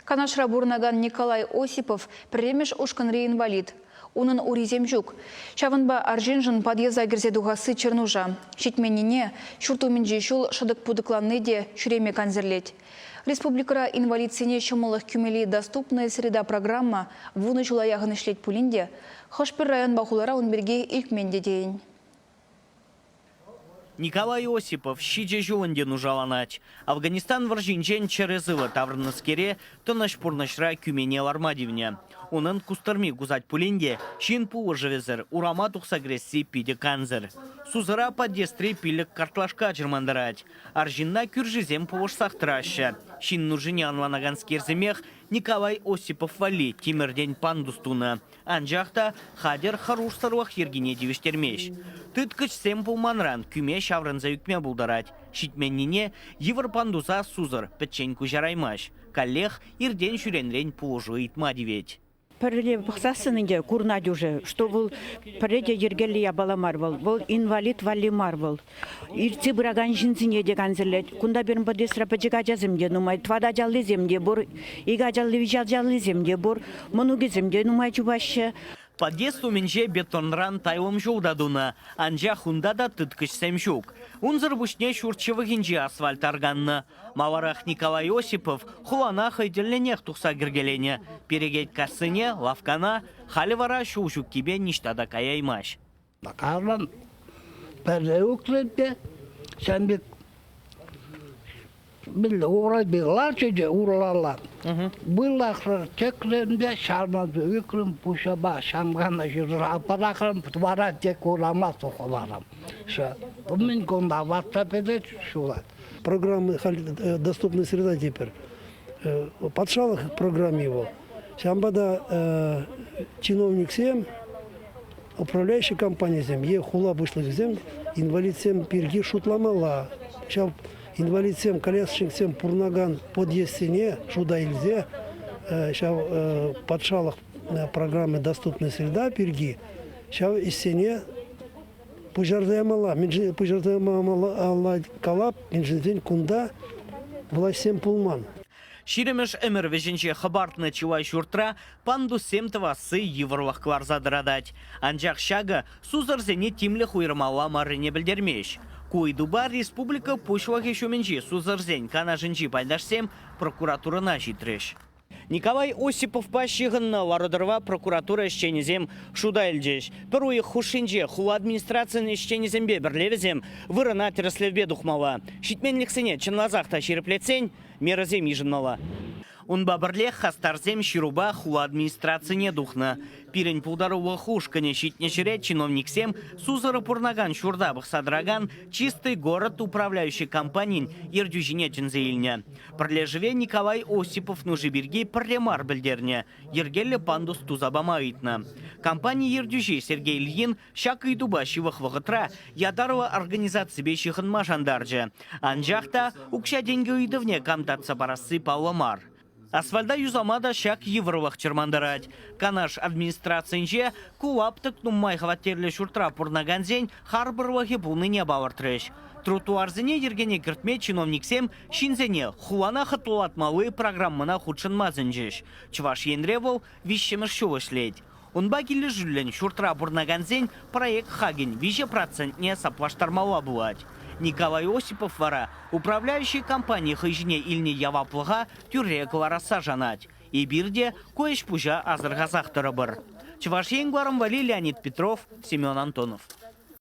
Канашра пурӑнакан Николай Осипов пӗрремӗш ушкӑнри инвалид. Унӑн урисем ҫук. Ҫавӑнпа арҫыншӑн подъезда кӗрсе тухасси чӗр нуша. Ҫитменнине, ҫурт умӗнчи ҫул шӑтӑк-путӑкланни те ҫӳреме кансӗрлет. Республикӑра инвалидсене ҫӑмӑллӑх кӳмелли «Доступная среда» программа вунӑ ҫула яхӑн ӗҫлет пулин те, хӑш-пӗр районпа хулара ун пирки илтмен те тейӗн. Николай Осипов ҫичӗ ҫул ӗнтӗ нушаланать. Афганистан вӑрҫинчен чӗрӗ-сывӑ таврӑннӑскере тӑнӑҫ пурнӑҫра кӳмене ларма тивнӗ. Унӑн кустӑрми кусать пулин те ҫын пулӑшӑвӗсӗр урама тухса кӗресси питӗ кансӗр. Сусӑра подъездри пилӗк картлашка чӑрмантарать. Арҫынна кӳршисем пулӑшсах тӑраҫҫӗ. Ҫын нушине ӑнланаканскерсемех Николай Осипов валли тимӗртен пандус тунӑ. Анчах та хатӗр хӑрушсӑрлӑх йӗркине тивӗҫтермест. Тыткӑчсем пулманран кӳме ҫаврӑнса ӳкме пултарать. Ҫитменнине йывӑр пандуса сусӑр пӗччен куҫараймасть. Каллех иртен-ҫӳренрен пулӑшу ыйтма тивет. Пӗрре пӑхсассӑн ӗнтӗ курӑнать уже, что вӑл пӗрре те йӗркеллӗ япала мар вӑл. Вӑл инвалид валли мар вӑл. Иртсе пыракан ҫынсене те кансӗрлет. Кунта пирӗн подъездра пӗчӗк ачасем те нумай, тӑват ачаллисем те пур, икӗ ачалли, виҫ ачаллисем те пур, мӑнукӗсем те нумай чупаҫҫӗ. Подъезд умӗнче бетонран тайлӑм ҫул та тунӑ, анчах унта та тыткӑчсем ҫук. Унсӑр пуҫне ҫурт ҫывӑхӗнчи асфальт арканнӑ. Маларах Николай Осипов хулана хӑй тӗллӗнех тухса кӗркеленӗ. Перекет кассине, лавккана, халӗ вара ҫул ҫуккипе ниҫта та каяймасть. Карлан пӗрре ӳкрӗм те ҫавӑн пек мӗнле урайпе ларчӗ те уралалла. Вылахрӑр тӗкрӗм те ҫарманса ӳкрӗм, пуҫӑма ҫамкана ҫырса пӑрахрӑм, вара тек урама тухмарӑм. Мӗн кунта ватса пӗтет ҫулать. Программа халь «Доступная среда» теперь. Патшалӑх программи вӑл. Ҫавӑнпа та чиновниксем управляющи компанисем е хула пуҫлӑхӗсем инвалидсем пирки шутламалла. Ҫав инвалидсем, колясочниксем пурӑнакан подъездсене шута илсе ҫав патшалӑх программы «Доступная среда» пирки ҫав ӗҫсене пуҫарса ямалла. Пуҫарса ямалла калап, мӗншӗн кунта влаҫсем пулман. Ҫирӗмӗш ӗмӗр вӗҫӗнче хӑпартнӑ чылай ҫуртра пандуссем тӑвасси йывӑрлӑх кӑларса тӑратать. Анчах ҫакӑ сусӑрсене тимлӗх уйӑрмалла маррине пӗлтермест. Ку ыйтупа республика Пуҫлӑхӗ ҫумӗнчи сусӑрсен канашӗнчи пайташсем прокуратурӑна ҫитрӗҫ. Николай Осиповпа ҫыхӑннӑ лару-тӑрӑва прокуратура ӗҫченӗсем шута илчӗҫ. Пӗр уйӑх хушшинче хула администрацийӗн ӗҫченӗсемпе пӗрле вӗсем вырӑна тӗрӗслевпе тухмалла. Ҫитменлӗхсене чӑнласах та ҫирӗплетсен мерӑсем йышӑнмалла. Унпа пӗрлех хастарсем ҫырупа хула администрацине тухнӑ. Пирӗн пултарулӑх ушкӑнӗ ҫитнӗ ҫӗре чиновниксем сусӑр пурӑнакан ҫурта пӑхса тӑракан «Чистый город» управляющи компанин ертӳҫине чӗнсе илнӗ. Пӗрлешӗве Николай Осипов нуши пирки пӗрре мар пӗлтернӗ, йӗркеллӗ пандус туса пама ыйтнӑ. Компани ертӳҫи Сергей Ильин Ҫак ыйтупа ҫывӑх вӑхӑтра ятарлӑ организаципе ҫыхӑнма шантарчӗ. Анчах та укҫа-тенкӗ ыйтӑвне кам татса парасси паллӑ мар. Асфальта юсама та ҫак йывӑрлӑх чӑрмантарать. Канаш администрацийӗнче ку лаптӑк нумай хваттерлӗ ҫуртра пурӑнакансен харпӑрлӑхӗ пулнине палӑртрӗҫ. Тротуарсене йӗркене кӗртме чиновниксем ҫынсене хулана хӑтлӑлатмалли программӑна хутшӑнма сӗнчӗҫ. Чӑваш Енре вӑл виҫҫӗмӗш ҫул ӗҫлет. Унпа килӗшӳллӗн ҫуртра пурӑнакансен проект хакӗн 3 процентне саплаштармалла пулать. Николай Осипов вара управляющи компани хӑй ҫине илнӗ яваплӑха тӳрре кӑларасса шанать. Эпир те ку ӗҫ-пуҫа асӑрхасах тӑрӑпӑр. Чӑваш Ен кӑларӑм валли Леонид Петров, Семен Антонов.